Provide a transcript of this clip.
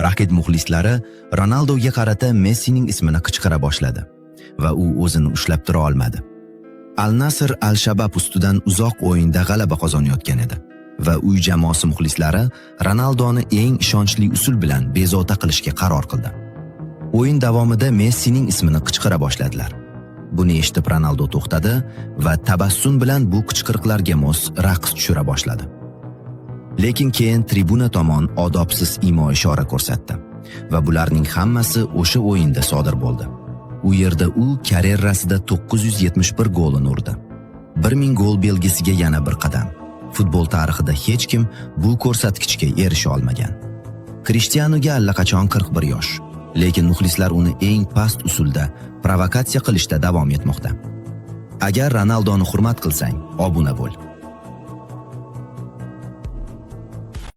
Raqib muxlislari Ronaldoga qarata Messining ismini qichqira boshladi va u o'zini ushlab tura olmadi. Al Nasr Al Shabab ustidan uzoq o'yinda g'alaba qozonayotgan edi va uy jamoasi muxlislari Ronaldoni eng ishonchli usul bilan bezovta qilishga qaror qildi. O'yin davomida Messining ismini qichqira boshladilar. Buni eshitib Ronaldo to'xtadi va tabassum bilan bu qichqiriqlarga mos raqs tushira boshladi. Lekin keyin tribuna tomon odobsiz imo ishora ko'rsatdi va bularning hammasi o'sha o'yinda sodir bo'ldi. U yerda u karyerasida 971 golini urdi. 1000 gol belgisiga yana bir qadam. Futbol tarixida hech kim bu ko'rsatkichga erisha olmagan. Krishtianuga allaqachon 41 yosh, lekin muxlislar uni eng past usulda provokatsiya qilishda davom etmoqda. Agar Ronaldoni hurmat qilsang, obuna bo'l.